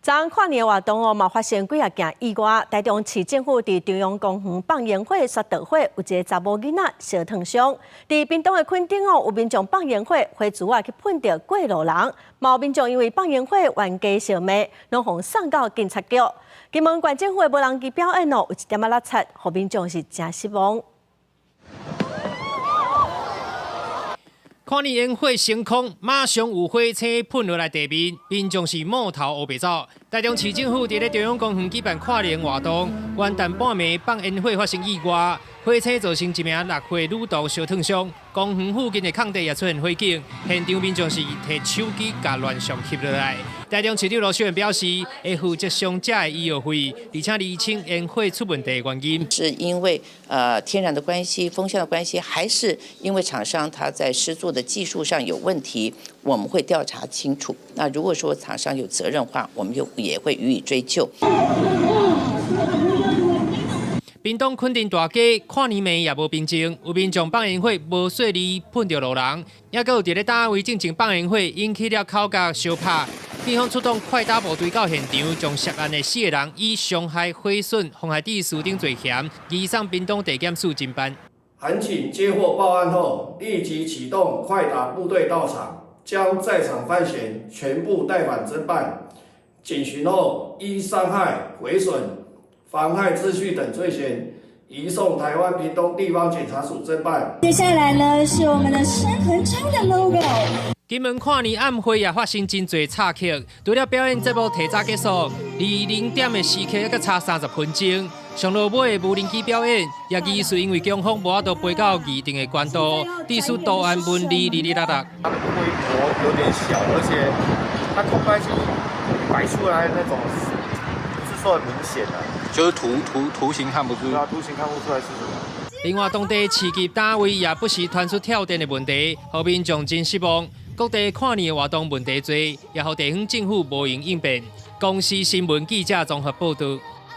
昨昏跨年活動哦，嘛發生幾仔件意外。台中市政府佇中央公園放煙火雪道會，有一個查某囡仔相燙傷。佇屏東的墾丁哦，有民眾放煙火，火珠仔去噴著過路人，嘛有民眾因為放煙火冤家相罵，攏予送到警察局。金門縣政府的無人機表演哦，有一點仔落漆，予民眾是誠失望。跨年煙火升空，馬上有火星噴落來地面，民眾是摸頭烏白走。台中市政府佇咧中央公園舉辦跨年活動，元旦半暝放煙火發生意外，火星造成一名6歲女童燒燙傷，公園附近的空地也出現火警，現場民眾是提手機共亂相翕落來。台中市長盧秀燕表示，會負責傷者的醫藥費，而且釐清煙火出問題的原因。是因為天然的關係、風向的關係，還是因為廠商他在施作的技術上有問題？我們會調查清楚。那如果說廠商有責任的話，我們就也會予以追究。屏東墾丁大街跨年暝也無平靜，有民眾放煙火無細膩噴著路人，也閣有佇咧單位進前放煙火引起了口角相拍。警方出動快打部隊到現場，將涉案的四個人以傷害、毀損、妨害秩序等罪嫌移送屏東地檢署偵辦。函警接獲報案後，立即啟動快打部隊到場，將在場犯嫌全部帶返偵辦。檢詢後，依傷害、毀損、妨害秩序等罪嫌，移送台灣屏東地方檢察署偵辦。接下來呢，是我們的深恆昌的 logo。金門跨年暗會也發生真濟插曲，除了表演節目提早結束，離零點的時刻猶閣差30分鐘，上落尾的無人機表演，也疑似因為強風無法度飛到預定的高度，致使圖案紋理離離落落。它的規模有點小，而且它空拍機擺出來那種不是說很明顯的，就是圖形看不出，對啊，圖形看不出來是什麼。另外，當地市級單位也不時傳出跳電的問題，予民眾真失望。各地跨年活動問題濟，也予地方政府無閒應變。公視新聞記者綜合報導。